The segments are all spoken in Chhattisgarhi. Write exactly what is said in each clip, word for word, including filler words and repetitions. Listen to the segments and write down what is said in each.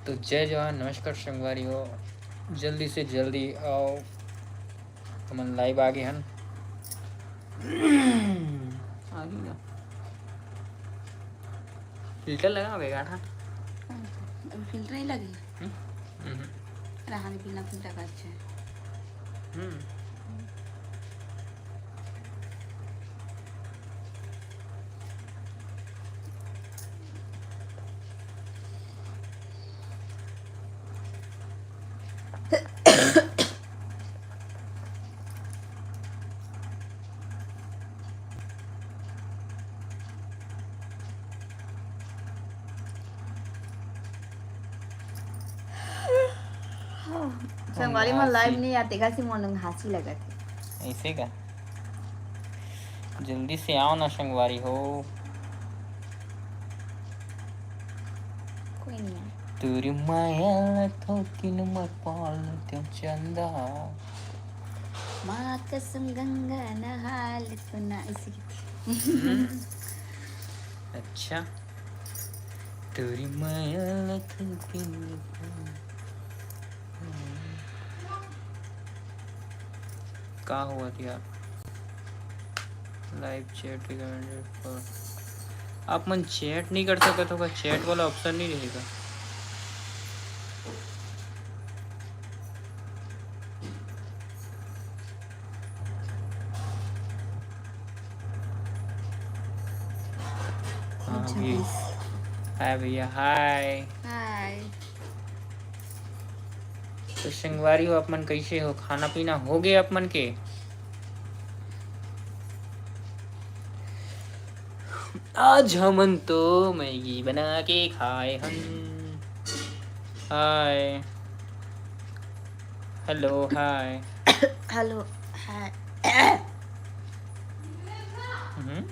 तो जय जवान, नमस्कार संगवारी हो, जल्दी से जल्दी आओ, हमन लाइव आ गे हन। आ गे ना। फिल्टर लगा होगे गाढ़ा। अभी फिल्टर ही लगे। हम्म, हम्म। रहा नहीं, बिना फिल्टर का अच्छा है। हम्म। संगवारी मन लाइव नहीं आते, का से मोर हाँसी लगत है। ऐसे का? जल्दी से आओ ना संगवारी हो। कोई नहीं आए। तोरी माया ला थोकिन मैं पाल लेतेंव चंदा। माँ कसम गंगा नहा ले तो ना, ऐसे की थी। हम्म। अच्छा। तोरी माया ला थोकिन मैं पाल का होवत यार? Live chat recommended for, आप मन चैट नहीं कर सकत हो का? चैट वाला ऑप्शन नहीं रहेगा? हाँ, अच्छा, अभी। Hi भैया, hi। Hi। तो संगवारी हो, आप मन कैसे हो? खाना पीना हो गए आप मन के? आज हमन तो मैगी बना के खाए हन। Hi। Hello, hi। Hello, hi। हम्म।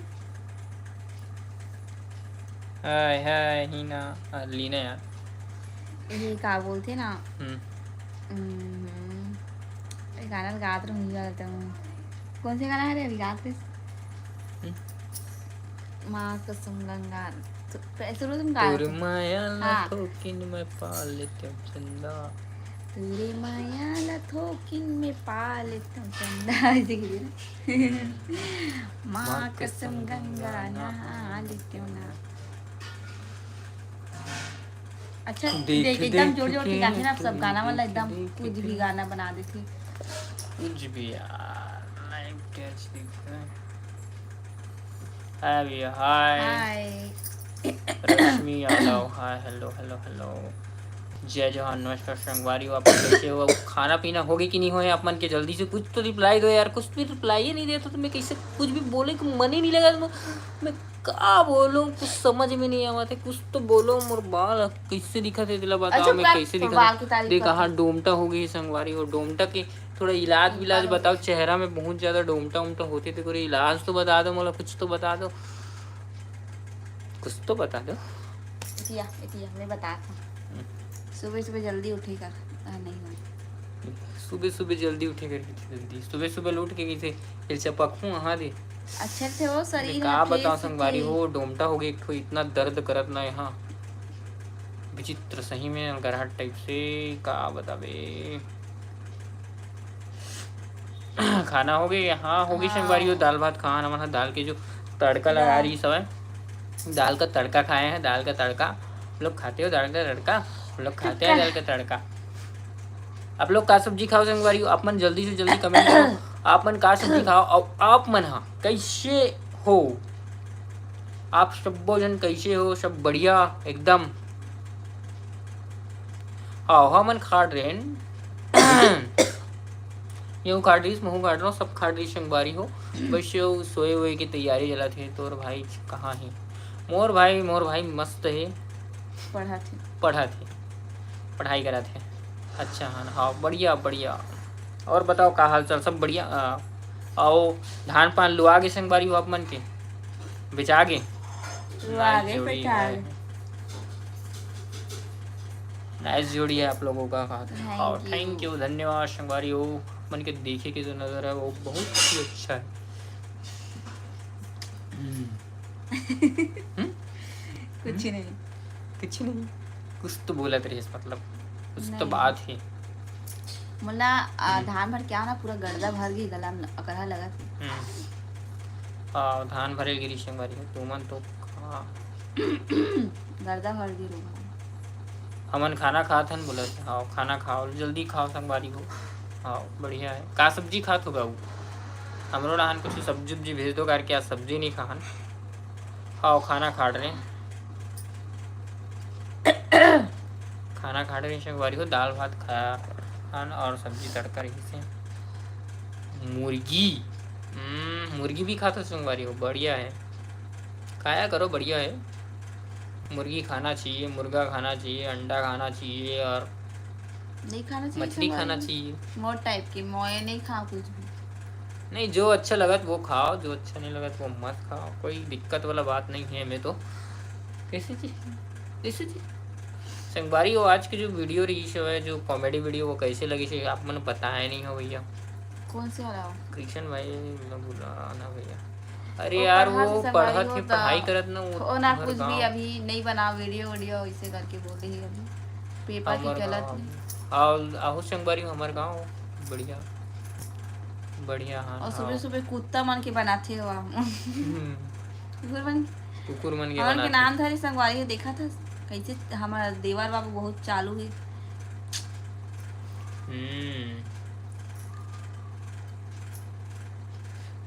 Hi, hi, हीना, आ, लीना यार। ये का बोलथे ना? हम्म। हम्म, ये गाना गात रहूं, याद आता हूँ। कौन से गाना है रे अभी गात रहे? हम्म। माँ कसम गंगा, तो, शुरू तुम गाना तोर तो। माया ला हाँ। थोकिन मैं पाल लेतेंव चंदा। तोरे माया ला थोकिन मैं पाल लेतेंव चंदा। ऐसे कीजिए ना। माँ माँ कसम कसम गंगा गंगा नहा नहा लेतेंव ना। अच्छा, देख, देख, एकदम देख जोर जोर के के गाथे ना, सब तू गाना वाला देख, एकदम देख कुछ भी के गाना बना देथे। कुछ भी यार, live कैच दिख रहा है। Hi भैया, hi। Hi। रश्मि Yadav, hi, hello, hello, hello। जय जोहार, नमस्कार संगवारी हो, आप कैसे हो? खाना पीना होगे कि नहीं होए आप मन के? जल्दी से कुछ तो reply दो यार, कुछ भी reply ही नहीं देते तो मैं कैसे, कुछ भी बोले को मन ही नहीं लगा। मैं, मैं का बोलूं, कुछ समझ में नहीं आवत है। कुछ तो बोलो, मोर बाल कैसे दिखत है, तेला बताओ, अच्छा, मैं बाल, कैसे दिखत बाल है? की तारीफ देख, करते हाँ, हैं। डोमटा हो गई संगवारी हो, डोमटा के थोड़ा इलाज हम्म, विलाज बाल बताओ, होते हैं। चेहरा में बहुत ज्यादा डोमटा उमटा होते, तो कोई इलाज तो बता दो, मोला कुछ तो बता दो, कुछ तो बता दो। इतिया, इतिया, मैं बताता हूँ। हम्म। सुबह सुबह जल्दी उठे कर, आ, नहीं हुआ। सुबह सुबह जल्दी उठे कर, कितनी जल्दी? सुबह सुबह उठ के कैसे फिर चपकहूँ? हाँ दे। अच्छा थे वो अरे शरीर का ह, बताओ fresh संगवारी थे। हो, डोमटा हो गई एक ठो, इतना दर्द करत ना यहाँ, विचित्र सही में, गरहट type से, का बताबे। खाना हो गई? हाँ, हो गई हाँ। संगवारी हो, दाल भात खान, हमन ह दाल के जो तड़का लगा दाल। रही सब है, दाल का तड़का खाए हैं, दाल का तड़का। आप लोग खाते हो दाल का तड़का? हम लोग खाते हैं तड़का। दाल का तड़का। आप लोग का सब्जी खाओ संगवारी हो? आप मन जल्दी से जल्दी comment करो, आप मन का सब्जी खाओ, और आप मन हा कैसे हो? आप सब्बो जन कैसे हो? सब बढ़िया एकदम? हाँ, हमन खाट रेन। ये खाट रहीस, महू खाट रहा हूँ, सब खाट रहीस संगवारी हो। बस ये सोए हुए की तैयारी चलत हे। तोर भाई कहाँ हे? मोर भाई, मोर भाई मस्त हे। पढ़त हे। पढ़त हे। पढ़ाई करत हे। अच्छा, हाँ, हाँ, बढ़िया, बढ़िया। और बताओ, का हाल चाल? सब बढ़िया? आ, आओ, धान पान लुआ गे संगवारी हो आप मन के? बेचा गे? लुआ गे, जोड़ी बेचा है। गे। Nice जोड़ी है आप लोगों का। Thank और you। Thank you, धन्यवाद संगवारी हो। मन के देखे के जो नज़ारा है, वो बहुत ही अच्छा है। हम्म। हम्म? कुछ नहीं। कुछ नहीं। कुछ तो बोलत रहिस, मतलब कुछ तो नहीं। बात हे। मोला आ, हम्म। धान भर के आना, पूरा गर्दा भर गई, गला में अकरहा लगत हे। हम्म। हाँ, धान भरे गिरी संगवारी हो, तुमन तो खा। गर्दा भर गई रोग। हमन खाना खात हन बोलत हे। हाँ, खाना खाओ, जल्दी खाओ संगवारी हो। हाँ, बढ़िया है। का सब्जी खात हो बाबू? हमरो डहान कुछ सब्जी उब्जी भेज दो करके, आज सब्जी नहीं खाहन। खाओ, खाना खा रहे। खाना खा रहे संगवारी हो, दाल भात खाया हन और सब्जी तड़का रही से। मुर्गी, हम्म, मुर्गी भी खात हो संगवारी हो, बढ़िया है, खाया करो, बढ़िया है। मुर्गी खाना चाहिए, मुर्गा खाना चाहिए, अंडा खाना चाहिए और नहीं खाना चाहिए मछली संगवारी खाना हो। चाहिए। मोर टाइप के, मोए नहीं खा कुछ भी। नहीं, जो अच्छा लगत वो खाओ, जो अच्छा नहीं लगत वो मत खाओ, कोई दिक्कत वाला बात नहीं है। मैं तो कैसे जी, कैसे जी संगवारी हो, आज की जो वीडियो रही है, जो कॉमेडी वीडियो, वो कैसे लगी है, आप मन बताए नहीं हो भैया। कौन से वाला हो? कृष्ण भाई, मैं बुलाना भैया। अरे वो यार, पढ़ा वो से संगवारी पढ़त हो ही, त पढ़ाई करत ना, वो हो ना हर कुछ भी, गाँव। अभी नहीं बना वीडियो वीडियो, इसे करके बोले ही अभी पेपर की हमर चलत गाँव। है। आओ, आहू संगवारी हो हमर गाँव, बढ़िया, बढ़िया। हाँ, और सुबह आओ। सुबह कुत्ता मन के बनाथे हो आप। हम्म, कुकुर मन, कुकुर मन के हमन के बनाथे। नाम धरे संगवारी हो, देखा था कैसे हमारा देवर बाबू बहुत चालू है। हम्म,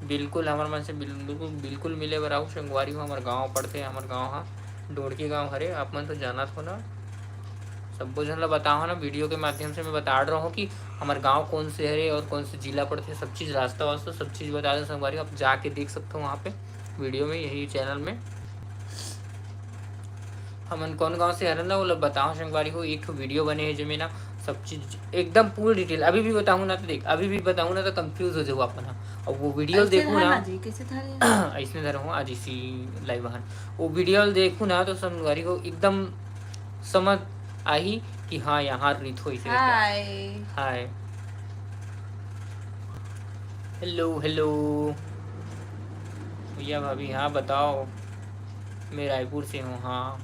बिल्कुल, हमर मन से बिल-, बिल्कुल, बिल्कुल मिले बर आऊ संगवारी हो। हमर गाँव पड़थे, हमर गाँव हा डोड़की गाँव हरे, आप मन तो जानत हो ना। सब्बो झन ला बताओ ना, वीडियो के माध्यम से मैं बता रहा हूँ कि हमर गाँव कौन से हरे और कौन से जिला पड़थे, सब चीज़, रास्ता वास्ता सब चीज़ बता दे संगवारी हो। आप जाके देख सकते हो वहाँ पे वीडियो में, यही चैनल में। हमन कौन गांव से हरन ना, ओला बताओ संगवारी हो। एक ठो वीडियो बने हे, जेमे ना सब चीज एकदम पूरी डिटेल, अभी भी बताऊँ ना तो देख, अभी भी बताऊँ ना तो कंफ्यूज हो जाओ अपन ह। अब वो वीडियो ऐसे देखू धर ना, ना जी, कैसे धरे? ऐसने धरो हूँ आज इसी लाइव हन, वो वीडियो देखू ना तो संगवारी हो एकदम समझ आही कि हाँ, यहाँ रिथो इसे करके। हाय। हाय। Hello, hello. भैया, भाभी, हाँ, बताओ। मैं रायपुर से हूँ, हाँ।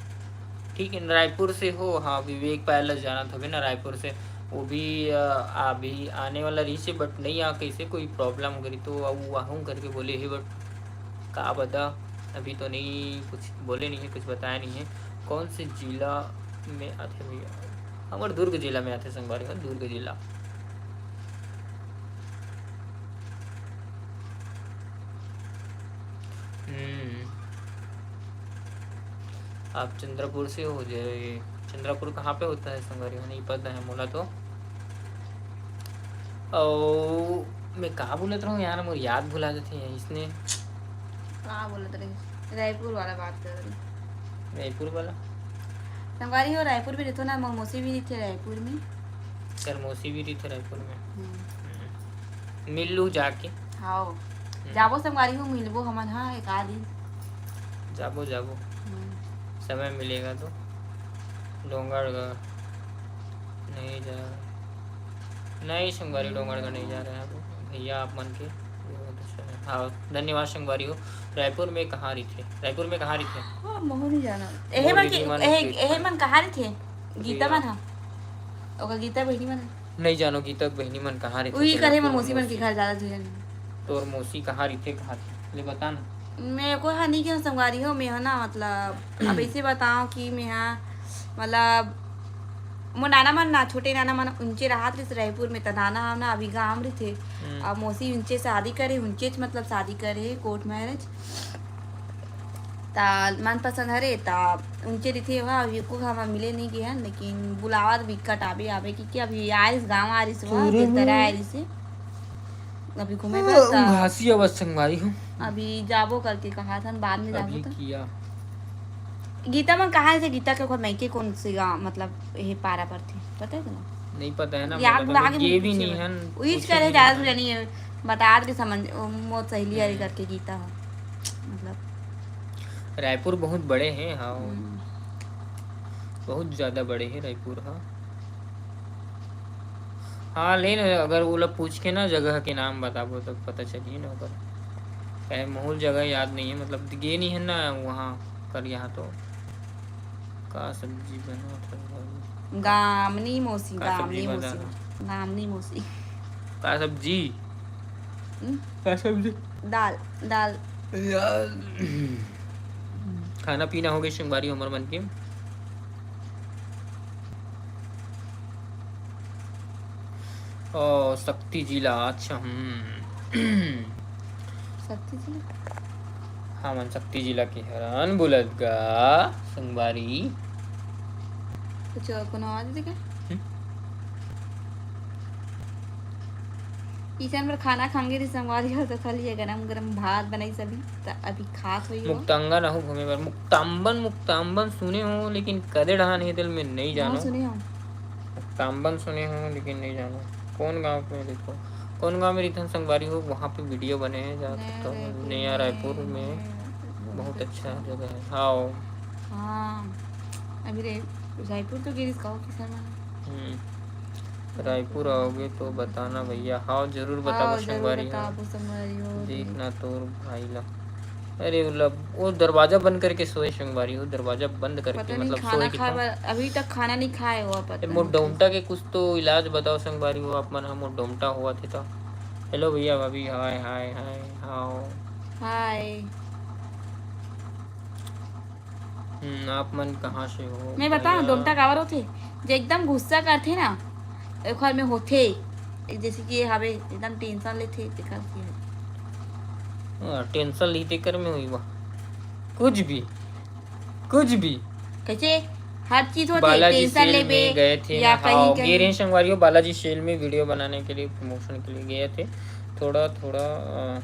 ठीक है, रायपुर से हो, हाँ, विवेक पायल ला जानत होबे ना, रायपुर से। वो भी, अ, अभी आने वाला रही से, but नहीं आ, कैसे कोई प्रॉब्लम हो गई, तो वो आहूँ करके बोले ही, but का बता, अभी तो नहीं, कुछ बोले नहीं है, कुछ बताया नहीं है। कौन से जिला में आथे भैया? हमर दुर्ग जिला में आथे संगवारी हो, दुर्ग जिला। हम्म। आप चंद्रपुर से हो? जे चंद्रपुर कहाँ पे होता है संगवारी हो? नहीं पता है मोला तो। ओ, मैं का बोलत रहूँ यार, मोर याद भुला जाथे इसने। का बोलत रहे? रायपुर वाला बात कर रहे। रायपुर वाला? संगवारी हो, रायपुर में रहतो ना, मोर मौसी भी रहिथे रायपुर में। सर, मौसी भी रहिथे रायपुर में। हम्म। हम्म। मिल लू जाके। हाओ। जाबो संगवारी हो, मिलबो हमन, हाँ, एक आध दिन। जाबो, जाबो। हम्म। समय मिलेगा तो। डोंगरगढ़ नहीं जा, नहीं संगवारी, डोंगरगढ़ नहीं जा रहे हैं अभी। भैया आप मन के। हाँ, धन्यवाद संगवारी हो। रायपुर में कहाँ रहिथे? रायपुर में कहाँ रहिथे? हाँ, महू नहीं जाना। मोर एहे मन के, दीदी मन एहे, के एहे मन कहाँ रहिथे? गीता भैया। मन हा? ओकर गीता बहिनी मन हा? नहीं जानो, गीता के बहिनी मन कहाँ रहिथे? वही तेला करे, मोर तोर मौसी मन के मौसी। घर जादा झन। तोर मौसी कहाँ रहिथे, कहाँ ले बता ना। मैं को हा नहीं के संगवारी हो, मैं हा ना, मतलब, अब ऐसे बताओ कि मैं हा, मतलब, मोर नाना मन ना, छोटे नाना मन उनचे राहत रहिस रायपुर में, त नाना हा ना अभी गाँव रहिथे। हम्म। अब मौसी उनचे शादी करे, उनचेच, मतलब, शादी करे, कोर्ट मैरिज। ता मनपसंद हरे, ता उनचे रहिथे वहाँ, अभी एको घाव मिले नहीं गे हन, लेकिन बुलावत बिकट आबे, आबे कि, कि अभी आरिस, गाँव आरिस वहाँ, अरे बेतरा हम्म। आरिस हे। अभी घूमे बर ता घासी आवाज संगवारी हो। अभी जाबो करके कहा था, बाद में जाबो अभी ता। किया। गीता मन कहाँ से, गीता के ओकर मायके कौन से गाँव, मतलब, ये पारा पड़थे, पता है तुम्हें? नहीं पता है ना, याद मोला भुला तो के गे मैं भी पूछे नहीं बर। हन, उहीच पूछे करे भी जादा नहीं जानी है, बता के समझ, वो मोर सहेली हरे हम्म। करके गीता हो, मतलब। रायपुर बहुत बड़े हैं, हाँ, हम्म। बहुत ज्यादा बड़े हैं रायपुर, हाँ। हाँ, ले ना, अगर वो लोग पूछ के ना जगह के नाम बताबो तो पता चलिए ना ओकर। काहे महू ल जगह याद नहीं है, मतलब गे नहीं है ना वहाँ कर, यहाँ तो का सब्जी बनात हस भाभी? गामनी मौसी, का सब्जी गामनी मौसी, बनात? गामनी मौसी। का सब्जी? हम्म? का सब्जी? दाल, दाल। यार, खाना पीना हो गए संगवारी हमर मन के। ओ, शक्ति जिला, अच्छा, हम्म। शक्ति जिला? हमन शक्ति जिला के हरन, बोलत गा संगवारी। कुछ और कोनो आवाज देखे? किचन पर खाना खांगे रही संगवारी हो, तो खाली ये गरम गरम भात बनाई सभी, त अभी खात होई हो। मुक्तांगन आहू घूमे बर। मुक्ताम्बन, मुक्ताम्बन सुने हो, लेकिन कदे डहान हे तेल में नहीं जानो। सुने हो। मुक्ताम्बन सुने हो, लेकिन नहीं जानो। कौन गांव में देखो, कौन गांव में रिथन संगवारी हो, वहाँ पे वीडियो बने हैं, जा सकता हूँ। नया रायपुर में बहुत अच्छा जगह है। हाँ, हाँ, अभी रे-, रायपुर तो गिरीश कहो किसान मन। हम्म। रायपुर आओगे तो बताना भैया। हाँ, जरूर बताबो संगवारी हो। बताबो संगवारी हो। देख ना तोर भाई ला। अरे, वो लब-, वो दरवाजा बंद करके सोए संगवारी हो, दरवाजा बंद करके, पता नहीं मतलब खाना सोए के खाए था। बर, अभी तक खाना नहीं खाए हुआ, पता ए, मोर नहीं। डोमटा के कुछ तो इलाज बताओ संगवारी हो, आप मन हा मोर डोमटा हुआ थे तो। हेलो भैया भाभी, हाय हाय हाय, हाओ। हाय। हम्म, आप मन कहाँ से हो मैं बताऊँ, भैया? डोमटा काबर होथे? जे एकदम गुस्सा करथे ना, ओखर में होथे, जैसे कि ये हवे एकदम टेंशन लेथे, तेकर से है। हाँ, टेंशन ली तेकर में हुई बा। कुछ भी, कुछ भी। कैसे? हर चीज होथे, बालाजी टेंशन सेल लेबे में गए थे या ना, कहीं हाँ, कहीं। गिरीश संगवारी हो, बालाजी सेल में वीडियो बनाने के लिए, प्रमोशन के लिए गए थे। थोड़ा थोड़ा, अ,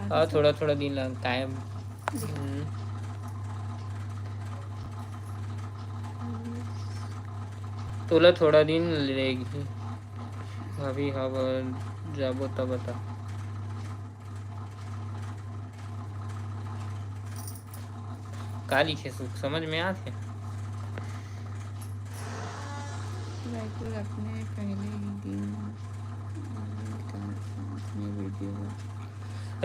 हाँ, थोड़ा थोड़ा दिन लग कायम। हम्म। तोला थोड़ा दिन लेगी भाभी, हब जाबो त बता। का लिखे सुख समझ में आत हे? रायपुर अपने पहले ही दिन अपने वीडियो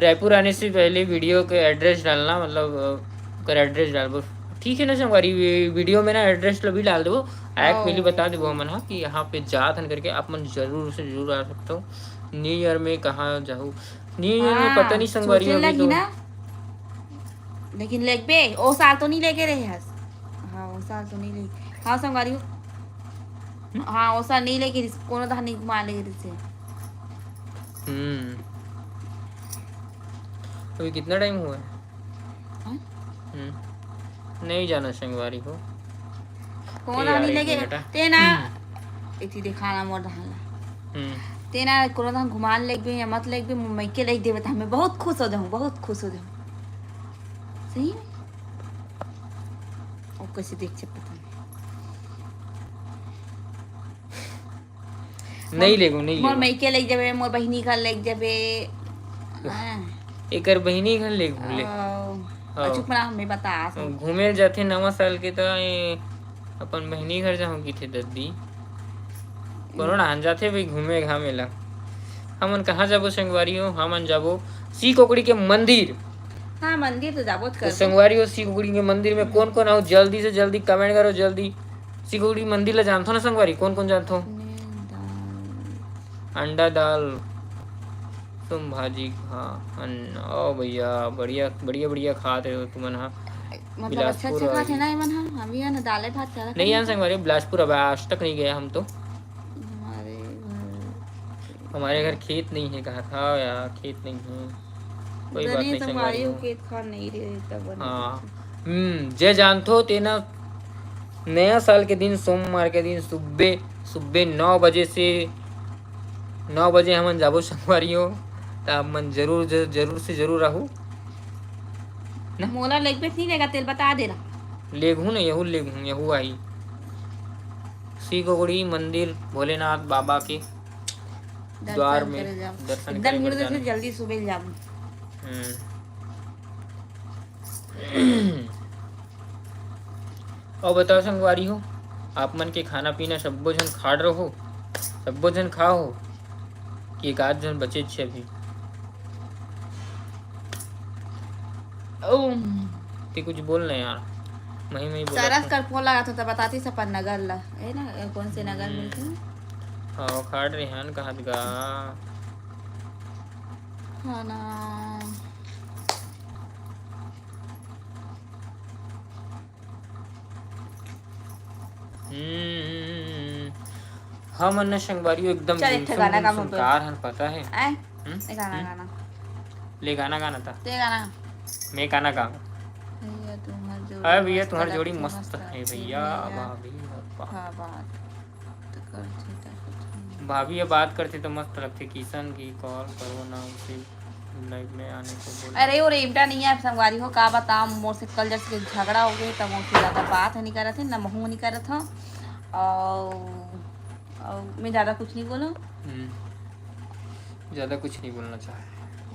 रायपुर आने से पहले वीडियो के एड्रेस डालना, मतलब, अ, ओकर एड्रेस डालबो। ठीक है ना संगवारी, वी-, वीडियो में ना एड्रेस ला भी डाल देबो। आए के पहले बता देबो हमन हा कि यहाँ पे जात हन करके, आप मन जरूर से जरूर आ सकते हो। न्यू ईयर में कहाँ जाहू? न्यू ईयर में पता नहीं संगवारी, सोचे अभी लगी तो ना, लेकिन लेगबे, ओ साल तो नहीं लेके रहे हस। हाँ, ओ साल तो नहीं ले। हाँ संगवारी हो। हाँ, ओ साल नहीं लेके रिस-, कोनो धान नहीं घुमा ले रिसे। हम्म। अभी कितना टाइम हुआ है? हाँ? हम्म। नहीं जाना संगवारी हो। कोनो ए धान यार, नहीं एक लेके मिनट, हाँ। ते ना। हम्म। इति दिखाना मोर धान ला। हम्म। ते ना कोनो धान घुमान लेगबे या मत लेगबे, मइके लेग देबे त हमें बहुत खुश हो जाऊँ, बहुत खुश हो जाऊँ। सही में? ओ कैसे देख से पता नहीं। नहीं लेगो, नहीं मोर लेगो। मइके लेग जाबे, मोर बहिनी घर लेग जाबे। हाँ। एकर बहिनी घर ले घूम ले। ओ, हाँ। चुप ना, हमें बता। घूमे ल जाथे नवा साल के त ए, अपन बहिनी घर जाहूँ किथे दद्दी। कोनो डाहन जाथे भाई घूमे घामे ला। हमन कहाँ जाबो संगवारी हो? हमन जाबो सी कोकड़ी के मंदिर। हाँ, मंदिर तो जाबो तो संगवारी हो, सी कोकड़ी के मंदिर में कौन कौन आओ, जल्दी से जल्दी कमेंट करो, जल्दी। सी कोकड़ी मंदिर ला जानथो ना संगवारी, कौन कौन जानथो? अंडा दाल, तुम भाजी खा, अन्न। ओ भैया, बढ़िया बढ़िया बढ़िया खात रहे हो तुमन हा। मतलब अच्छा अच्छा खाते ना एमन हा, हम ही ना दाले भात ज्यादा नहीं यार संगवारी, बिलासपुर अब आज तक नहीं गया हम तो। हमारे घर हमारे घर खेत नहीं है, कहा था यार, खेत नहीं है। कोई बात नहीं संगवारी हो। खेत खार नहीं रहे तब। हाँ। हम्म, जे जानथो तेना नया साल के दिन, सोमवार के दिन सुबह सुबह नौ बजे से, नौ बजे हमन जाबो संगवारी हो, त आप मन जरूर ज-, जरूर से जरूर आहू। मोला लेगबे नहीं लेगा, तेल बता दे रहा। लेगहू ना, यहू लेगहू, यहू आई। सी कोकड़ी मंदिर भोलेनाथ बाबा के द्वार में दर्शन करे बर जाना। जल्दी सुबह जाबो। हम्म। अउ बताओ संगवारी हो, आप मन के खाना पीना सब्बो झन खाड़ रहो, सब्बो झन खाओ कि एक आध झन बचे छे अभी? ते कुछ बोल ना यार, मही मही बोला सरस कर फोन लगा तो बताती सपन नगर ला, ए ना, ए, कौन से नगर में थी? हाँ, खाड़ रेहान कहत गा। हाँ ना। हम्म, हमन न संगवारी एकदम चल, एक ठे गाना गा मोर बर। हन, पता है? आय? हम्म? ए गाना, हम्म? गाना। ले गाना गाना था। ते गाना। मैं गाना गा। भैया तुम्हार जोड़ी अरे भैया, मस्त तुम्हार जोड़ी लगथे, मस्त मस्त है लगथे भैया, भैया। भाभी, वाह। क्या बात। तो करथे, तो करथे। भाभी ये बात करथे तो मस्त लगथे। किशन की कॉल करो ना, उसे लाइव में आने को बोलो। अरे, वो रेमटा नहीं है, संगवारी हो, का बताओ, मोर से कल जैसे झगड़ा हो गया, तब मोर से ज्यादा बात नहीं करत है, ना महू नहीं करत हो, और, और मैं ज्यादा कुछ नहीं बोलूँ। हम्म, ज्यादा कुछ नहीं बोलना चाहे।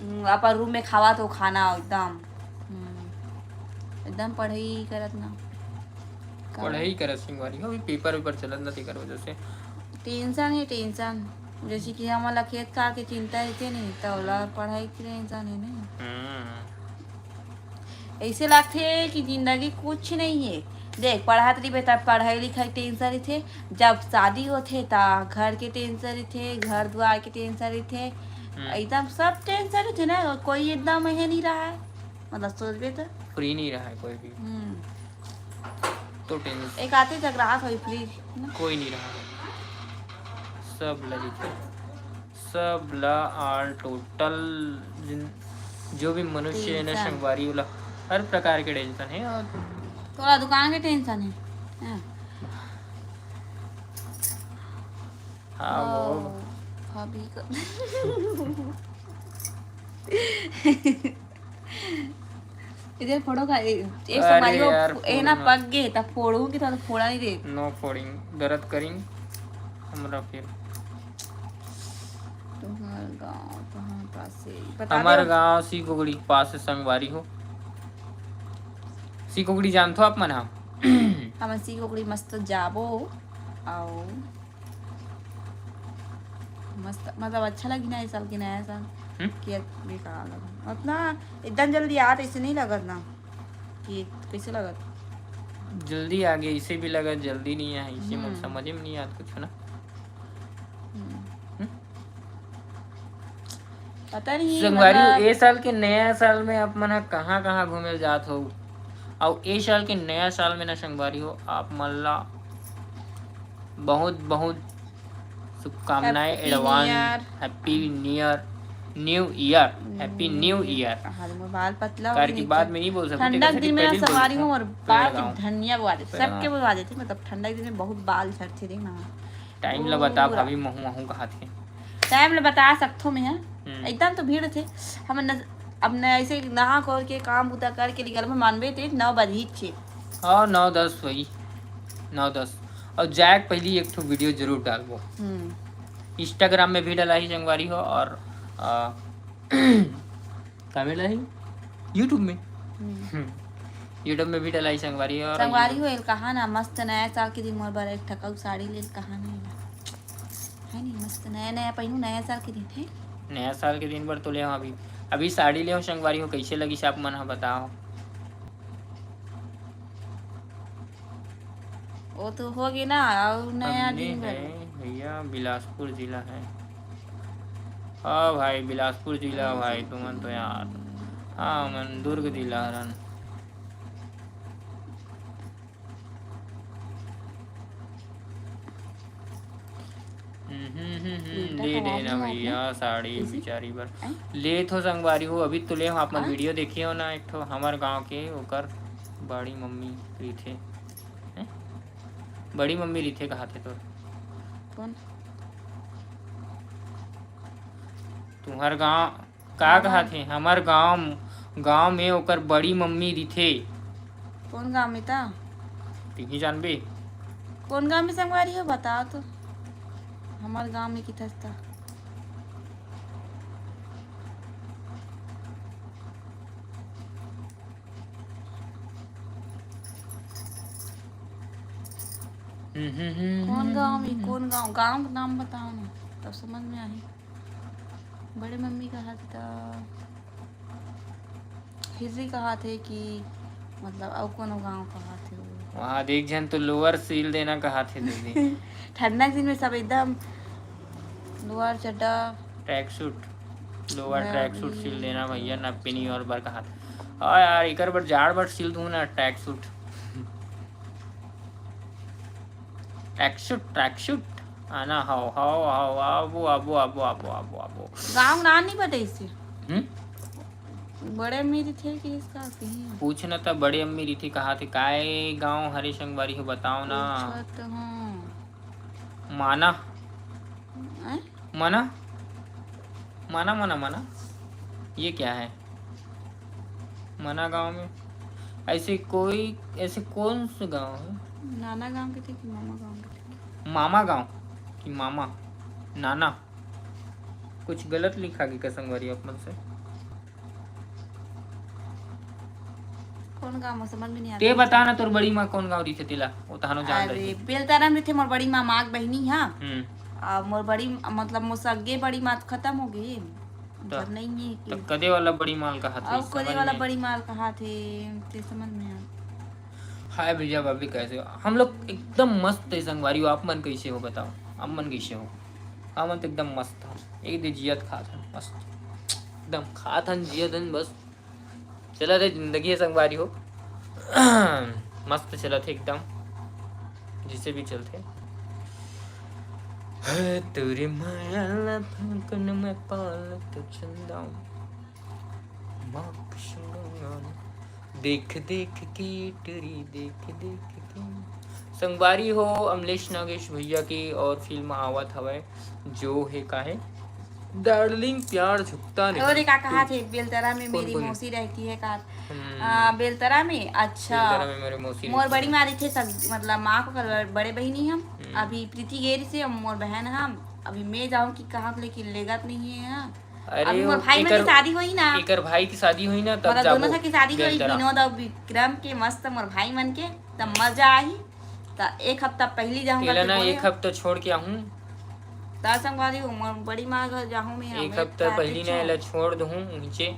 हम्म, अपन रूम में खावा तो खाना एकदम, हम्म, एकदम पढ़ाई करत ना। का? पढ़ाई करत संगवारी हो, अभी पेपर वेपर चलत ना, तेकर वजह से। टेंशन ही टेंशन। जैसे कि हमन ला खेत खार के चिंता रहिथे नहीं, त ओला पढ़ाई के टेंशन हे नहीं। हम्म। ऐसे लगथे कि जिंदगी कुछ नहीं है। देख, पढ़त रहिबे तब पढ़ाई लिखाई टेंशन रहिथे, जब शादी होथे त घर के टेंशन रहिथे, घर दुआर के टेंशन रहिथे, हम्म। एकदम सब टेंशन रहिथे ना, कोई एकदम हे नहीं रहा है, मतलब सोचबे तो। फ्री नहीं रहा है कोई भी। हम्म। तो टेंशन एक आते जगरात होई फ्री ना। कोई नहीं रहा, सब लगी थे, सब ला all total जिन, जो भी मनुष्य है ना टेंशन। संगवारी वाला, हर प्रकार के टेंशन है। और तोरा दुकान के टेंशन है? हाँ। हाँ, वो ओ, भाभी का। इधर फोड़ो का, ए, ए अरे संगवारी हो, यार, ए ना फोड़ ना। पक गे, त फोड़ू कि त फोड़ा नहीं दे। No फोड़िंग, दर्द करिंग हमरा फिर। तुम्हार गाँव कहाँ पास है? बता हमार दो। गाँव सीकोगड़ी के पास है संगवारी हो। सीकोगड़ी जानथो आप मन हा? हमन सीकोगड़ी मस्त जाबो, आओ। मस्त, मतलब अच्छा लगी ना इस साल के नया साल हम्म? के। बेकार लगा उतना, एकदम जल्दी आत ऐसे नहीं लगत ना कि कैसे लगत। जल्दी आगे इसे भी लगत, जल्दी नहीं आए इसे मन हम्म। समझ में नहीं आत कुछ ना। हम्म। हम्म? पता नहीं, संगवारी हो, मतलब ए साल के नया साल में आप मन ह कहाँ कहाँ घूमे ल जात हो? अउ ए साल के नया साल में ना संगवारी हो, आप मन ला बहुत बहुत शुभकामनाएं, Happy advance, New Year। Happy New Year, New Year, Happy New Year। आज मोर बाल पतला हो कार की गई बात थे। मैं नहीं बोल सकता, ठंडा के दिन में ना संगवारी हो, मोर बाल के धनिया बुआ देते, सबके बुआ देते, मतलब ठंडा के दिन में बहुत बाल झड़ते थे ना। टाइम ला बता पूरा। भाभी, महू महू कहा थे। टाइम ला बता सकथो मैं, हाँ? हम्म। एकदम तो भीड़ थे। हम न, अब न ऐसे नहा खोर के काम बुता करके निकल में मानबे ते नौ बजही छे। हाँ, नौ दस वही, नौ दस। और जाए के पहली एक ठो वीडियो जरूर डालबो। हम्म। Instagram में भी डला ही संगवारी हो और, आ, का में डला ही? YouTube में। हम्म। हम्म। YouTube में भी डला ही संगवारी हो और संगवारी हो, एल कहा ना, मस्त नया साल के दिन मोर बर एक ठकऊ साड़ी ले कहा ना एला। है नहीं, मस्त नया नया पहनू, नया साल के दिन है। नया साल के दिन बर तो ले हो अभी, अभी साड़ी ले हो संगवारी हो, कैसे लगी आप मन ह बताओ। वो तो हो गए ना, और नया हमने दिन भर। है भैया, बिलासपुर जिला है। हाँ भाई, बिलासपुर जिला भाई, तुमन तो यार, हाँ, मन दुर्ग जिला हरन। हम्म, हम्म, हम्म, हम्म, बेटा ले तो लेना आगे भैया, आगे। साड़ी कैसे? बेचारी बर। हैं? ले थो संगवारी हो, अभी तो ले हो, आप मन हाँ? वीडियो देखे हो ना, एक ठो हमर गांव के, ओकर बड़ी मम्मी रहिथे। हैं? बड़ी मम्मी रहिथे कहाथे तोर। कौन? तुम्हर गांव का कहाँ? कहाथे? हमर गांव, गांव में ओकर बड़ी मम्मी रहिथे। कौन गांव में ता? तिही जानबे। कौन गांव में संगवारी हो, बताओ तो। हमर गांव में किथस ता। हम्म, हम्म, हम्म, कौन हम्म, गांव में, हम्म। कौन गांव? गांव का नाम बताओ ना, तब समझ में आही। बड़े मम्मी कहाथे ता। हिर्री कहाथे कि मतलब अउ कोनो गांव कहाथे वो। वहाँ देख झन तो लोअर सील देना कहाथे दीदी। ठंडा के दिन में सब एकदम लोअर चड्डा। ट्रैक सूट, लोअर मैं ट्रैक सूट भी सील देना भैया, नपिनी और बर कहाथे। हाँ यार, एकर बर जाड़ बर सील दूँ ना track suit. Track suit, track suit. आना, हाओ हाओ हाओ, आबो आबो आबो आबो आबो आबो। गांव नाम नहीं पता इसे। हम्म? बड़े अम्मी रहिथे कि इसका कहीं। पूछ न त बड़े अम्मी रहिथे, कहाथे काय गांव हरे संगवारी हो, बताओ ना। पूछत हूँ। माना, हैं? मना, मना मना मना, ये क्या है? मना गांव में ऐसे कोई, ऐसे कौन से गांव है? नाना गांव के थे कि मामा गांव के थे? मामा गांव कि मामा, नाना? कुछ गलत लिखा गे का संगवारी आप मन से? कौन गांव में समझ में नहीं आता। ते बता ना, तोर बड़ी माँ कौन गांव रहिथे तेला, वो तहानो जान अरे रही। बेलतरा में थे मोर बड़ी माँ, माँ के बहनी हा। हम्म। आ, मोर बड़ी मतलब मोर सगे बड़ी माँ तो खत्म हो गई, मतलब नहीं है कि तो कदे वाला बड़ी माल कहाथे? अब कदे वाला बड़ी माल कहाथे, ते समझ में आ। हाय भैया भाभी, कैसे हो? हम लोग एकदम मस्त है संगवारी हो। आप मन कैसे हो बताओ, आप मन कैसे हो? हमन तो एकदम मस्त हन, एक दे जियत खात हन, मस्त एकदम खात हन जियत हन बस। चलत हे जिंदगी हे संगवारी हो। मस्त चलत हे एकदम, जिसे भी चलथे। है तेरी माया ला फागुन में पाल तो चंदा, माँ कुछ गाना। देख देख के टरी, देख देख के। संगवारी हो, अमलेश नागेश भैया की और फिल्म आवत हवय, जो हे का हे, डार्लिंग प्यार झुकता नहीं। अरे का कहा थे, बेलतरा में कौन मेरी कौन है? मौसी रहती है का? हम्म। आ, बेलतरा में। अच्छा। बेलतरा में मेरे मौसी मोर रहती बड़ी है। माँ रहिथे सब, मतलब माँ को कर बड़े बहनी हम। हम्म। अभी प्रीति गेरी से मोर बहन हम। अभी मैं जाऊँ कि कहाँ को लेकिन लेगत नहीं है यहाँ। अरे अभी वो मोर भाई मन एकर, के शादी होई ना। एकर भाई की शादी होई ना, तब मतलब जाबो दोनों की शादी होई, बेलतरा। विनोद और विक्रम के मस्त मोर भाई मन के, तब मजा आही। त एक हफ्ता पहली जाऊंगा एला ते ना बोले एक हो। हफ्ता छोड़ के आहूँ। त संगवारी हो, मोर बड़ी माँ घर जाहूँ मैं, एक हमें हफ्ता रात पहली ना छोड़। एला छोड़ दूँ नीचे,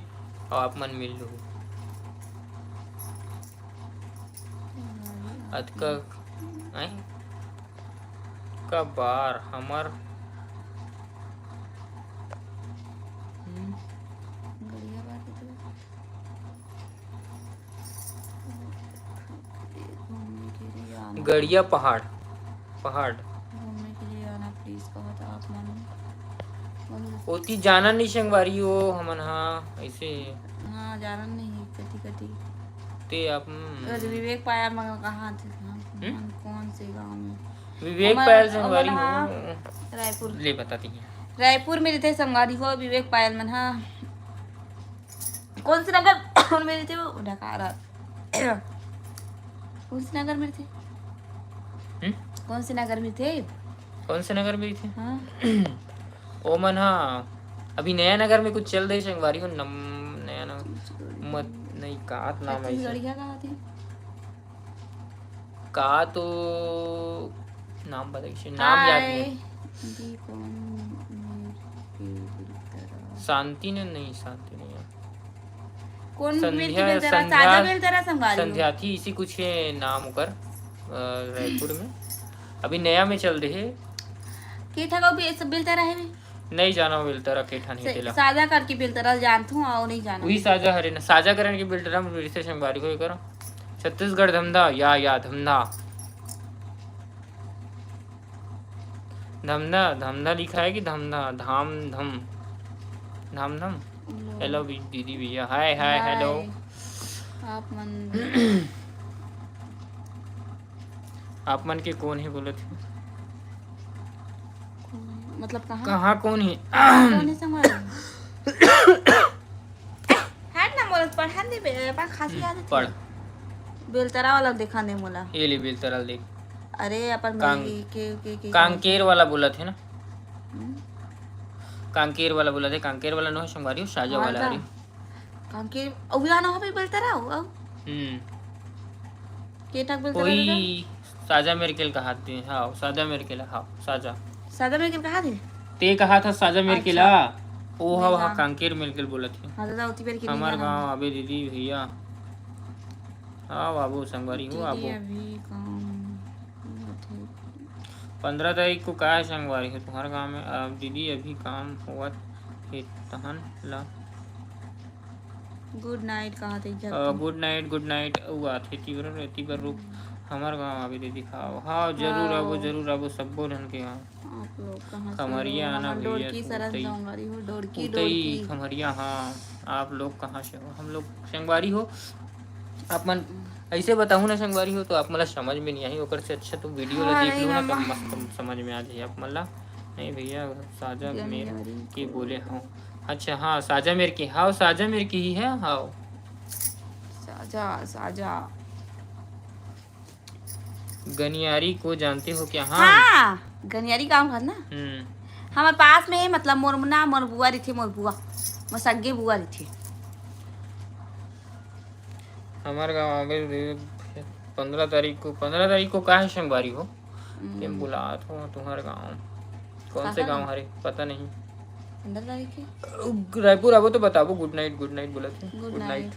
और आप मन मिल लूँ। अतका, आय? कबार हमर गड़िया बात है तो। घूमने के लिए आना। गड़िया पहाड़, पहाड़। घूमने के लिए आना प्लीज, कहो तो आप मन। ओती जाना नहीं संगवारी हो हमन हा, ऐसे। हाँ, जाना नहीं कति कति। ते आप, हम्म। अरे विवेक पाया मगर कहाँ थे हम? हम्म? हम कौन से गांव में? विवेक हमर- पायल संगवारी हमर हा हो। रायपुर। ले बताती हैं। रायपुर में रहते संगवारी हो विवेक पायल मन हा। कौन से नगर में रहते वो? डकारा। कौन से नगर में रहते? हम्म? कौन से नगर में थे? कौन से नगर में थे? हाँ। ओ मन हा अभी नया नगर में कुछ चल रही संगवारी हो, नम नया नगर मत नहीं, का नाम है इसे? छत्तीसगढ़िया कहा थी? का तो नाम बता, इसे नाम याद नहीं। दी कौन मेरे की तरह? शांति ने नहीं, शांति नहीं है। कौन संध्या- मेरे की बेलतरा? संध्या- साजा बेलतरा संगवारी हो। संध्या थी, इसी कुछ ये नाम ओकर, अ, रायपुर में अभी नया में चल रहे। के था को भी सब बेलतरा है भी? नहीं जाना बेलतरा के ठान से- तेला। साजा करके बेलतरा जानथू और नहीं जाना। वही साजा हरे ना, साजा करण के बेलतरा में रिश्ते संगवारी को करो। छत्तीसगढ़ धमधा, या, या, धमधा। धमधा, धमधा लिखा है कि धमधा? धाम धम, धाम धम। लो। हेलो भी-, दीदी भैया, हाय, हाय, हेलो। हाय। आप मन आप मन के कौन है बोलत है? मतलब कहाँ? कहाँ कौन है? कहाँ कौन है संगवारी? हट ना मोला, पढ़ा दे बे, अपन खांसी आ जाती पढ़। है। बेलतरा वाला देखा दे मोला। ये ले बेलतरा देख। अरे अपन कांग- मेरी के, के, के, कांकेर वाला बोलत है ना? हम्म? कांकेर वाला बोलत है, कांकेर वाला नो है संगवारी, साजा वाला हाँ, है। कांकेर, अउ भी आना हो भी बेलतरा हो, अब हम्म। के ठक बेलतरा कोई साजा मेरे के कहाते हैं, हाँ, साजा मेरे के, हाँ, साजा। साजा मेरे के कहा थे? ते कहा था साजा मेरे के अच्छा। ला। ओ हा, वहाँ कांकेर मेर के बोलत हे। हाँ, दादा, ओती बेर के हमर गाँव आबे दीदी भैया। हाँ बाबू, संगवारी हो, दीदी आबो। अभी काम होथे। पंद्रह तारीख को का है संगवारी हो तुम्हारे गाँव में? अब दीदी अभी काम होवत हे तहन ला। Good night कहा थे, गुड नाइट, गुड नाइट। उ आथे तीव्र, तीव्र रूप। हमर गाँव आबे दीदी, खाओ। हाँ, जरूर आबो, जरूर आबो, सब्बो झन के गाँव। आप लोग कहाँ से खमरिया हो? आना हमर भैया, डोरकी सरस संगवारी हो, डोरकी, उतई डोरकी। खमरिया, हाँ। आप लोग कहाँ से हो? हम लोग संगवारी हो, आप मन ऐसे बताहू ना संगवारी हो, तो आप मन ला समझ में नहीं आही, ओकर से अच्छा तो वीडियो ला हाँ, देख लो ना, तो मस्त समझ में आ जाही आप मन ला। नहीं भैया, साजा मेर के बोले हूँ। अच्छा, हाँ, साजा मेर के, हाँ, साजा मेर के ही है, हाँ। साजा, साजा। गनियारी को जानते हो क्या? हाँ। हाँ, गनियारी गाँव घर ना। हम्म। हमर पास में, मतलब, मोर ना, मोर बुआ रहिथे, मोर बुआ, मोर सग्गे बुआ रहिथे। हमर गाँव आबे पंद्रह तारीख को। पंद्रह तारीख को का है संगवारी हो? हम्म। तें बुलात हो तुम्हार गाँव। कौन से गाँव हरे? पता नहीं। पंद्रह तारीख के? रायपुर आबो तो बताबो। गुड नाइट, गुड नाइट बोलत हे। गुड नाइट।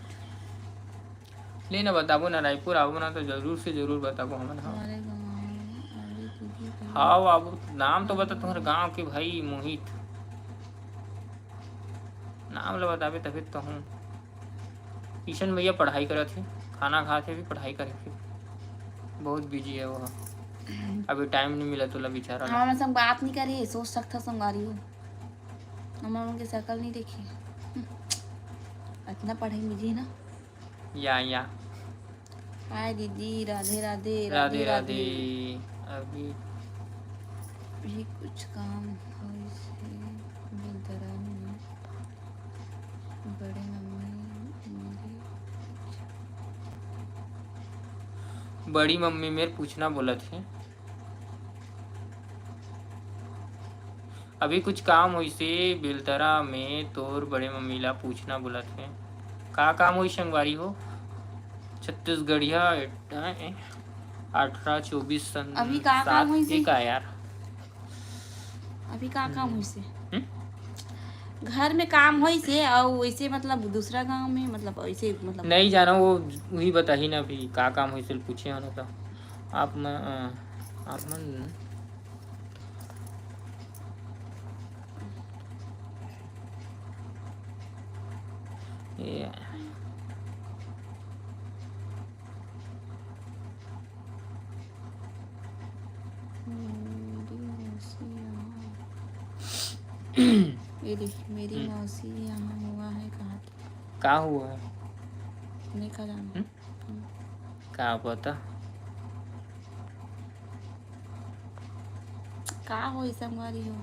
ले ना बताबो ना, रायपुर आबो ना तो जरूर से जरूर बताबो हमन। हाँ। हमारे गाँव आबे दीदी कहिए। हाँ, आबो, नाम तो बता तुम्हार गाँव के भाई मोहित। नाम ला बताबे तभे तो हूँ। किशन भैया पढ़ाई करत हे, खाना खात हे, भी पढ़ाई करत हे। बहुत बिजी है वो। अभी टाइम नहीं मिला तोला बेचारा ला। हमर संग बात नहीं करे, सोच सकता संगवारी हो। हमर उनके शकल नहीं देखी। इतना पढ़ाई में बिजी है ना। या, या। हाय दीदी, राधे राधे, राधे राधे। अभी भी कुछ काम होइस हे बेलतरा में। बड़े मम्मी मेरे बड़ी मम्मी मेर पूछना बोलत हे। अभी कुछ काम होइसे बेलतरा में, तोर बड़े मम्मी ला पूछना बोलत हे। का काम होइस संगवारी हो? छत्तीसगढ़िया अठारह चौबीस सन अभी का काम सात होइसे? के का यार? अभी का काम हम्म। होइसे? हम्म? घर में काम होइसे, अउ वैसे, मतलब, दूसरा गांव में, मतलब, ऐसे, मतलब, नहीं जाना, वो वही बताही ना अभी का काम होइसे, पूछे हो ना तो। आप म-, अ, आप मन ये मेरी मौसी यहाँ, ये देख, मेरी हम्म। मौसी यहाँ हुआ है, कहा था? का हुआ है? नहीं, का जाना। हम्म? हम्म। का पता? का होई संगवारी हो?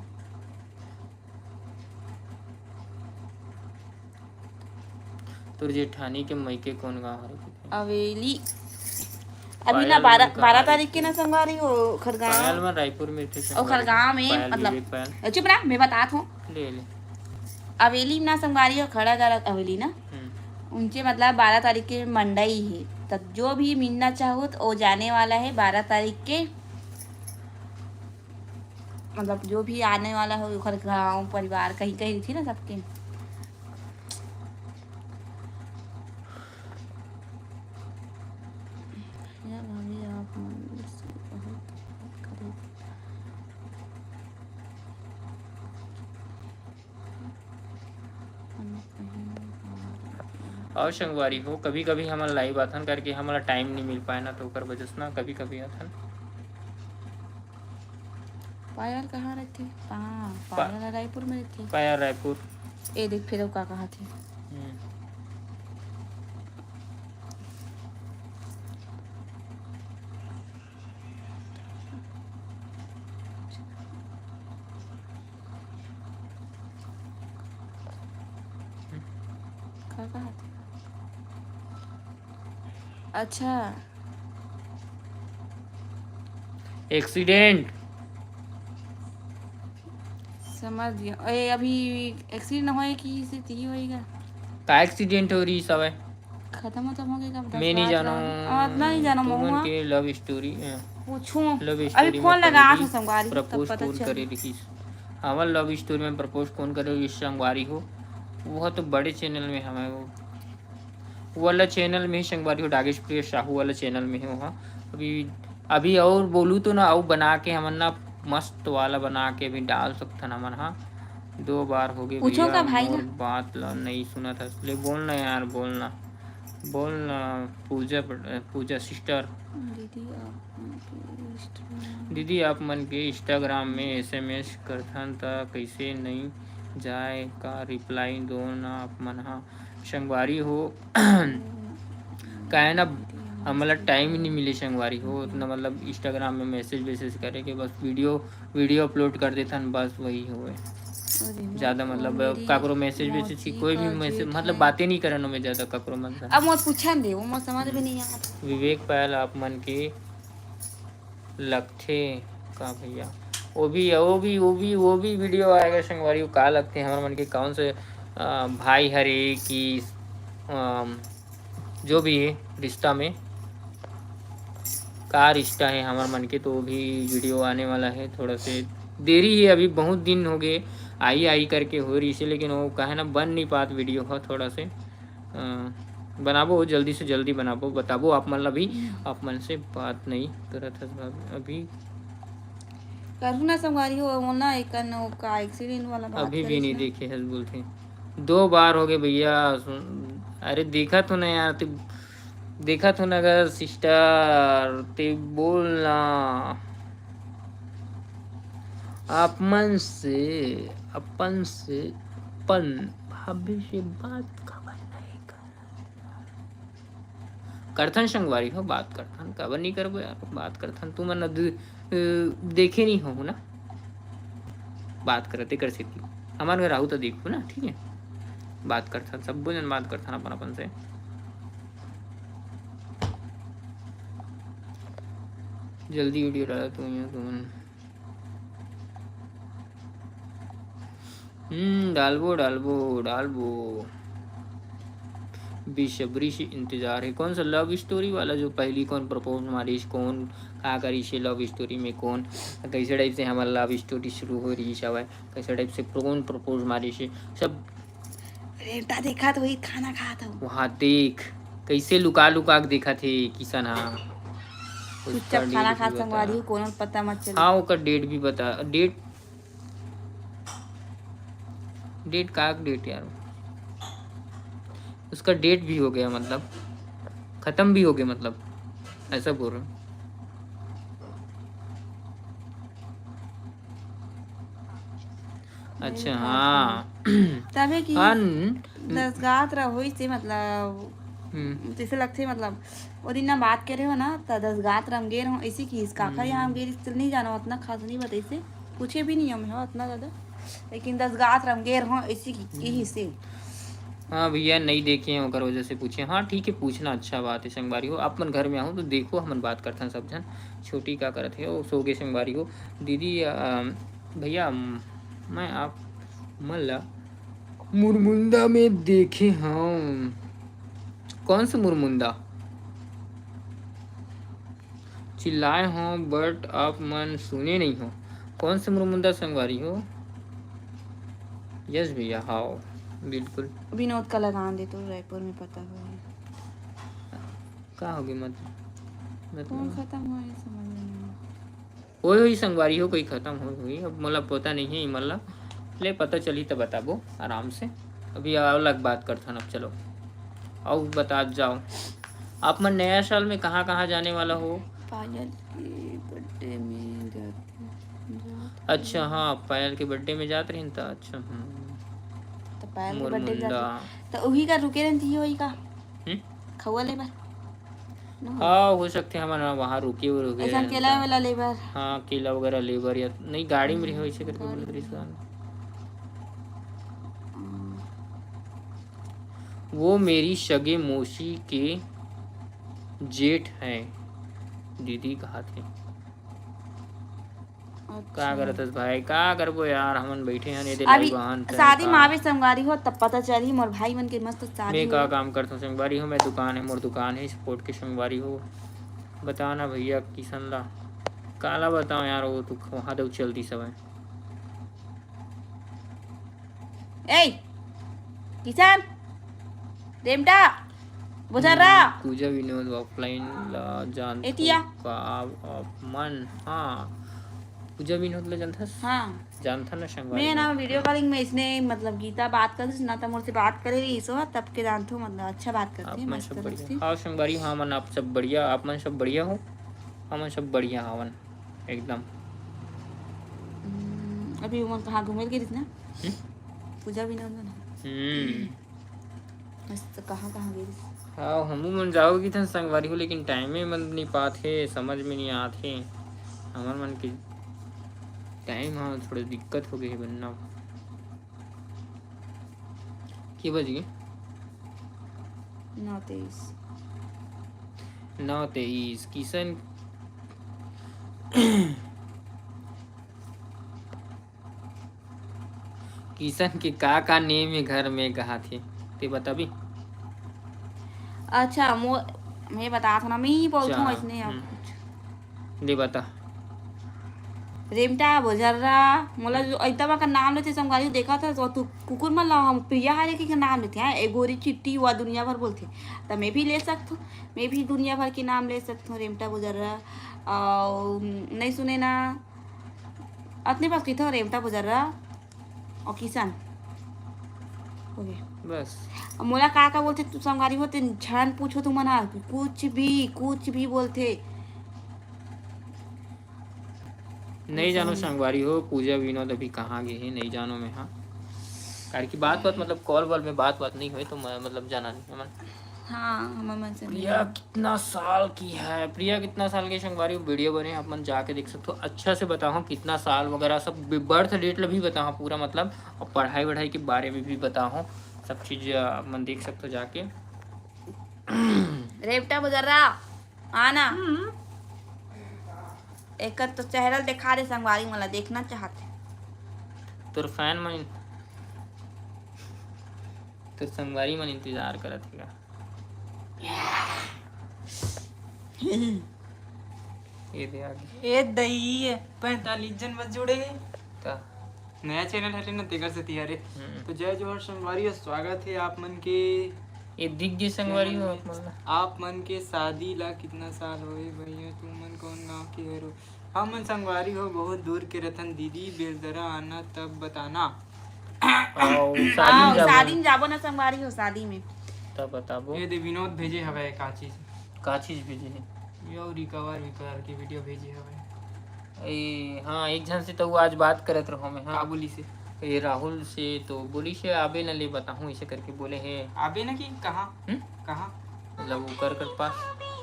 तोर जेठानी के मइके कोन गाँव हरे? अवेली। अभी ना पायल बारह, मन कहाँ बारह तारीख के ना संगवारी हो, ओखर गाँव। पायल मन रायपुर में थे ओखर संगवारी। गाँव में, पायल, मतलब, विवेक पायल। चुप रह, मैं बतात हूँ। ले, ले। अवेली ना संगवारी हो, खड़ा घर अवेली ना। हम्म। उनके, मतलब, बारह तारीख के मंडई है, तब जो भी मिलना चाहो तो वो जाने वाला है बारह तारीख के। मतलब, जो भी आने वाला हो, ओखर गाँव, परिवार, कहीं, कहीं रहिथे ना सबके। या भाभी, आप मन से बहुत बात करे। हम कहीं और संगवारी हो, कभी-कभी हमन live आथन करके हमन ला time नहीं मिल पाए ना, तो ओकर वजह से ना कभी-कभी आथन। पायल कहाँ रहिथे? हाँ, पा-, पायल ह रायपुर में रहिथे। पायल रायपुर। ए देख, फेर अउ का कहा थे? हम्म। का कहा थे? अच्छा। Accident। समझ गया। ए, अभी accident होए कि से ती होएगा? का accident हो रही सब है? खत्म, खत्म हो गया, मैं नहीं जानो। अब नहीं जानो तुमन महुआ। के love story, अ, पूछूं। Love story अभी phone लगा तो संगवारी, तब propose पता चल। करे लिखिस। हमर लव स्टोरी में प्रपोज कौन करे ये संगवारी हो? वो तो बड़े चैनल में हमें वो, वो वाला चैनल में ही संगवारी हो, डागेश प्रिय साहू वाला चैनल में ही वो। अभी, अभी और बोलू तो ना, और बना के हमन ना मस्त वाला बना के अभी डाल सकथन हमन। हाँ, दो बार हो गए पूछो भैया, का भाई मोर ना? बात ला नहीं सुनत हस। ले बोलना यार, बोलना, बोलना। पूजा, पूजा सिस्टर। दीदी, आप मन के Instagram दीदी, आप मन के Instagram में एसएमएस करथन त कइसे नई जाय का? रिप्लाई दो ना आप मन हा। संगवारी हो, काहे ना, हमला टाइम ही नहीं मिले संगवारी हो उतना, मतलब Instagram में मैसेज वैसेज करे के, बस वीडियो, वीडियो अपलोड कर देथन, बस वही होवे। अरे, ज़्यादा मतलब मेरी काकरो मैसेज वैसेज की मौसी कोई भी का मैसेज, जेठ मतलब है। बातें नहीं करन में ज़्यादा काकरो मन से। अब मोर पूछन दे, वो मोर समझ में नहीं आता। विवेक पायल आप मन के लगथे का भैया? वो भी, वो भी, वो भी, वो भी वीडियो आएगा संगवारी, वो का लगथे हमर मन के, कौन से, अ, भाई हरे कि, अ, जो भी है रिश्ता में, का रिश्ता है हमर मन के, तो वो भी वीडियो आने वाला है। थोड़ा से देरी है, अभी बहुत दिन हो गए, आई आई करके हो रही से, लेकिन वो काहे ना बन नहीं पात वीडियो हो थोड़ा से। अ, बनाबो, जल्दी से जल्दी बनाबो, बताबो आप मन ला भी। हम्म। आप मन से बात नहीं करत हस भाभी अभी। करहु ना संगवारी हो, वो ना एक न, वो का एक्सीडेंट वाला बात अभी भी करिस नहीं ना। देखे हस बोलथे। दो बार हो गए भैया। सुन, अरे देखा तो ना यार, तू देखा तो ना अगर सिस्टर, ते बोलना आप मन से, अपन से, अपन भाभी से बात काबर नहीं कर? करथन संगवारी हो, बात करथन, काबर नहीं करबो यार, बात करथन। तुमन अब, अ, देखे नहीं हो ना, बात करत एकर सेती। हमर घर आहू तो देखू ना, ठीक है, बात करथन, सब्बो जन बात करथन अपन अपन से। जल्दी वीडियो डाला तुम, तुमन। हम्म, डालबो, डालबो, डालबो। बेसब्री से इंतजार है। कौन सा लव स्टोरी वाला, जो पहली कौन प्रपोज मारिस, कौन का करिस हे लव स्टोरी में, कौन कैसे टाइप से हमार लव स्टोरी शुरू हो रही हवय, कैसे टाइप से कौन प्रपोज मारिस हे, सब। रेवता देखत होही, खाना खात हो। वहाँ देख, कैसे लुका लुका के देखत हे किशन हा। उसका चुपचाप खाना डेट खा भी संगवारी बता। हो, कोनो पता मत चले। हाँ, ओकर डेट भी बता, डेट, डेट का डेट यार, उसका डेट भी हो गया, मतलब खत्म भी हो गया, मतलब ऐसा बोल रहा हूँ। अच्छा, हाँ। तबे कि हाँ, न-, दसगात रह होइस हे, मतलब, हम्म। जैसे लगथे, मतलब, वो दिन ना बात करे हो ना, त दसगात रह हम गे रहूँ, ऐसी किहिस, काकर यहाँ हम गे रहिस, नहीं जानो, उतना खास नहीं बताइस हे, पूछे भी नहीं हम, हो, उतना ज़्यादा, लेकिन दसगात रह हम गे रहूँ, ऐसी कि-, किहिस हे। हाँ भैया, नहीं देखे हैं, ओकर वजह से पूछे। हाँ, ठीक है, पूछना अच्छा बात है, संगवारी हो, आप मन घर में आहू तो देखो, हमन बात करथन सब झन। छोटी का करत हे, ओ, सो गे संगवारी हो। दीदी, अ, भैया, म-, मैं आप मन ला मुरमुंदा में देखे हूँ। कौन से मुरमुंदा? चिल्लाए हो, but आप मन सुने नहीं हो। कौन से मुरमुंदा संगवारी हो? यस भैया, हाव, बिल्कुल। विनोद का लगान दे तो रायपुर में पता हो। का होगे मत-, मतलब? कौन खत्म हुआ, ये समझ में नहीं आया। होय होही संगवारी हो, कोई खत्म होय होही, अब मोला पता नहीं है इमन ला, ले पता चलही त बताबो आराम से। अभी अलग बात करथन, अब चलो अउ बतात जाओ, आप मन नया साल में कहाँ कहाँ जाने वाला हो? पायल के बर्थडे में जाते, जात अच्छा, हाँ, पायल के बर्थडे में जात रहिन त, अच्छा, हम्म। तो पायल के मोर बर्थडे में मुंदा। जाते, तो उही का रुके रहती है, वही का? हम्म? खउआ ले बर? हाँ, हो सकथे हमन ह वहाँ रुके, रुके ऐसा रहन केला त। वेला ले बर। हाँ, केला वगैरह ले बर या नहीं, गाड़ी में रहे, वैसे करके गाड़ी बोलत में। रहिस हन। हम्म। वो मेरी सगे मौसी के जेठ है, दीदी कहा थे। अच्छा। का करत हस भाई? का करबो यार, हमन बैठे हन, एदे अभी लाइव आन त शादी का? में आवे संगवारी हो, तब पता चलही। मोर भाई मन के मस्त शादी मैं का हो। काम करथों संगवारी हो? मैं दुकान है, मोर दुकान है सपोर्ट के संगवारी हो। बताओ ना भैया, किशन ला काला बताओ यार, वो तो वहाँ दऊ चल दिस हवय। ए, किशन, रेमटा, बोझर्रा। पूजा विनोद ऑफलाइन ला जानथो एतिया। का आप मन? हाँ, पूजा विनोद ला जानथस? हाँ, जानथन ना संगवारी मैं हो? ना वीडियो कॉलिंग में इसने मतलब गीता बात करती ना, तो मोर से बात करे रही सो, तब के जानथो, मतलब अच्छा बात करती है, आप मन मस्त सब दोस्ती। बढ़िया। हाँ संगवारी, हाँ मन आप सब बढ़िया, आप मन सब बढ़िया हो? हमन सब बढ़िया हावन एकदम। हम्म, अभी उमन कहाँ घूमे गिरिस ना? हम्म? पूजा विनोद में ना। हम्म। मस्त कहाँ कहाँ गिरिस? हाँ, हमू मन जाओ किथन संगवारी हो, लेकिन टाइमे मन नहीं पात हे, समझ में नहीं आत हे। हमर मन के टाइम हाँ थोड़ा दिक्कत हो गई है बनना। के बज गए? नौ तेईस। नौ तेईस। किशन किशन के का का नेम है घर में कहा थे, ते बताबी? अच्छा, मो मैं बता ना, मैं ही बोलता हूँ चला, इसने अब हम्म। कुछ। ले बता। रेमटा बोझर्रा, मोला जो एकदम का नाम लेते संगवारी देखा था, तो तू कुकुर मन ला हम प्रिया हरे के नाम लेते हैं, ए गोरी चिट्टी वा दुनिया भर बोलते, तो मैं भी ले सकता हूँ, मैं भी दुनिया भर के नाम ले सकता हूँ। रेमटा बोझर्रा और नहीं सुने ना, अपने पास किथो रेमटा बोझर्रा और किशन। ओके। बस। अब मोला का का बोलते तू संगवारी होते, झन पूछो तू मना, कुछ भी, कुछ भी बोलते। नहीं जानो संगवारी हो, पूजा विनोद अभी कहाँ गए हैं, नहीं जानो मैं। हाँ, कारण की बात बात मतलब कॉल वॉल में बात बात नहीं हुई, तो मैं मतलब जाना नहीं हमन। हाँ, हमर मन से प्रिया कितना साल की है? प्रिया कितना साल की संगवारी हो? वीडियो बने, आप मन जाके देख सकते हो। अच्छा से बताओ कितना साल वगैरह सब, बर्थ डेट भी बताओ पूरा, मतलब और पढ़ाई वढ़ाई के बारे में भी बताओ, सब चीज आप मन देख सकते हो जाके। रेमटा बोझर्रा आना। एक तो चेहरा दिखा दे संगवारी, मोला देखना चाहते। तोर फैन मन, तोर संगवारी मन इंतजार करत हे का? ये दे आगे। ए दई, पैंतालीस जन बस जुड़े हे। का? नया चैनल हरे ना, तेकर सेती हरे। हम्म। तो जय जोहार संगवारी, और स्वागत है आप मन के ये दिख गए संगवारी हो आप मन ला। आप मन के शादी ला कितना साल होए भैया? तुम मन कौन गांव के हरो? हम मन संगवारी हो बहुत दूर के रतन दीदी, बेलदरा आना तब बताना। आओ, शादी हाँ, में जाबो। शादी में जाबो ना संगवारी हो, शादी में। तब बताबो। ये दे विनोद भेजे हवे का चीज, का चीज भेजे है? यो रिकवर विकवर के वीडियो भेजे हवे। ए, हाँ, एक झन से तो वो आज बात करत रहो मैं। का हाँ, बोली से? ये राहुल से तो बोली से आबे न ले बताहूँ, इसे करके बोले है। आबे ना कि कहाँ? हम्म? कहाँ? मतलब वो कर कर पास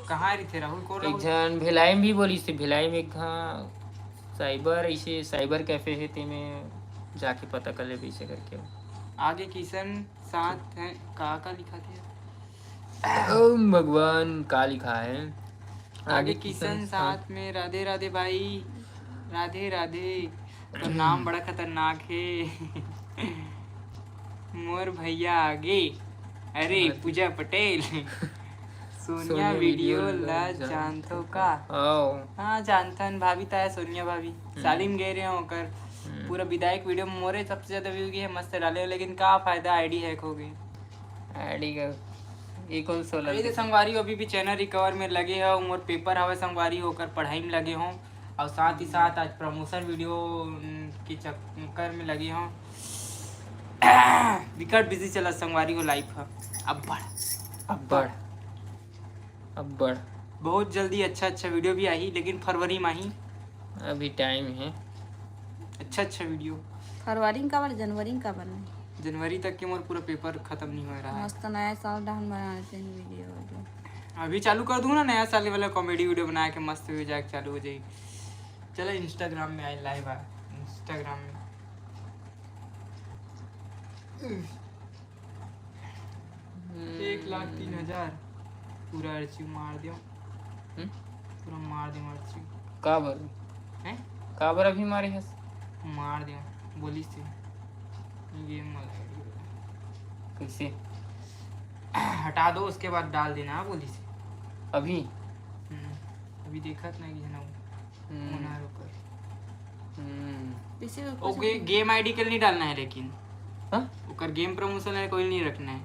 कहाँ रही थे राहुल? कौन एक राहुल? झन भिलाई में भी बोली से, भिलाई में एक हाँ साइबर, इसे साइबर कैफे है, ते में जाके पता कर ले इसे करके। आगे किशन साथ है, का का लिखा थे? ओ भगवान, का लिखा है? आगे किशन साथ में राधे राधे भाई, राधे राधे। तो नाम बड़ा खतरनाक है। मोर भैया आगे, अरे मत- पूजा पटेल। सोनिया सोनिया वीडियो वीडियो ला ला जानथो का? आओ। हाँ जानथन, भाभी ता है सोनिया भाभी। शादी में गए रहे ओकर हम्म। पूरा विदाई के वीडियो मोरे सबसे ज्यादा व्यू गए, मस्त डाले हो, लेकिन का फायदा, आईडी हैक हो गई। आईडी का ये कौन सोलह अरे तो संगवारी हो, अभी भी चैनल रिकवर में लगे हो, मोर पेपर हवे संगवारी हो, ओकर पढ़ाई में लगे हो, और साथ ही साथ आज प्रमोशन वीडियो के चक्कर में लगे हो। बिकट बिजी चला संगवारी हो लाइफ है। अब्बड़ अब्बड़ अब्बड़। बहुत जल्दी अच्छा अच्छा वीडियो भी आही, लेकिन फरवरी में आही। अभी टाइम है। अच्छा अच्छा वीडियो। फरवरी में काबर, जनवरी में काबर नहीं? जनवरी तक के मोर पूरा पेपर खत्म नहीं हो रहा है। मस्त नया साल डहन बना लेते हैं वीडियो वीडियो। अभी चालू कर दूंगा ना नया साल वाला कॉमेडी वीडियो बना के, मस्त व्यू जाके चालू हो जाएगी। चलो इंस्टाग्राम में आए लाइव आ इंस्टाग्राम में। एक लाख तीन हजार। पूरा अर्ची मार दियो। हम्म? पूरा मार दियो अर्ची। का बर? हैं? का बर अभी मारे हस? मार दियो। बोली से। गेम में लग कैसे? हटा दो, उसके बाद डाल देना, बोली से। अभी? हम्म, अभी देखत नहीं कि है ना वो। हम्म, ओनर ऊपर। हम्म। किसी ओके, गेम आईडी के लिए नहीं डालना है लेकिन। हाँ? ओकर गेम प्रमोशन ला कोई नहीं रखना है।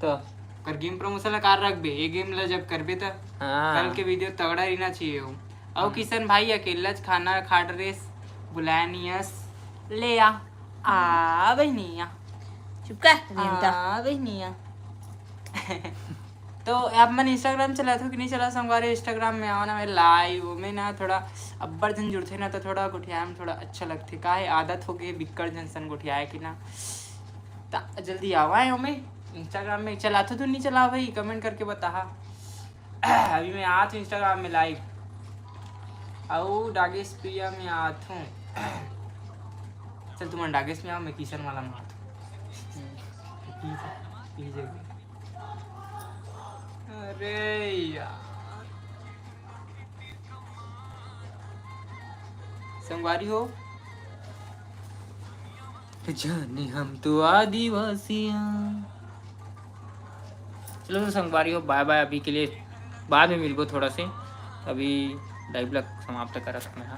तो ओकर गेम प्रमोशन ला कार रखबे, ये गेम ला जब करबे त हाँ। कल के वीडियो तगड़ा रहना चाहिए हो। अउ हम्म। किशन भाई अकेला च खाना खा डरेस, बुलाया नहीं अस, ले आ, आ बहनिया, चुप कर, रेंटा। आ बहनिया। तो आप मन Instagram चलाथो कि नहीं चला संगवारी? Instagram में आओ ना, मैं लाइव में ना थोड़ा अब्बड़ झन जुड़थे ना, तो थोड़ा गोठियाए में थोड़ा अच्छा लगथे। का है, आदत हो गई बिक्कड़ झन सन गोठियाए के ना। ता जल्दी आवा है ओमे। Instagram में चलाथो तो नहीं चला भाई, कमेंट करके बताहा। अभी मैं आत हूँ Instagram में लाइव, अउ डागेश प्रिया में आत हूँ। चल तुम डागेश में आओ, मैं किशन वाला में आत हूँ। अरे यार संगवारी हो, जाने हम तो आदिवासियाँ। चलो तो संगवारी हो, बाय बाय। अभी के लिए बाद में मिलबो थोड़ा से, अभी लाइव ला समाप्त करत मैं हा।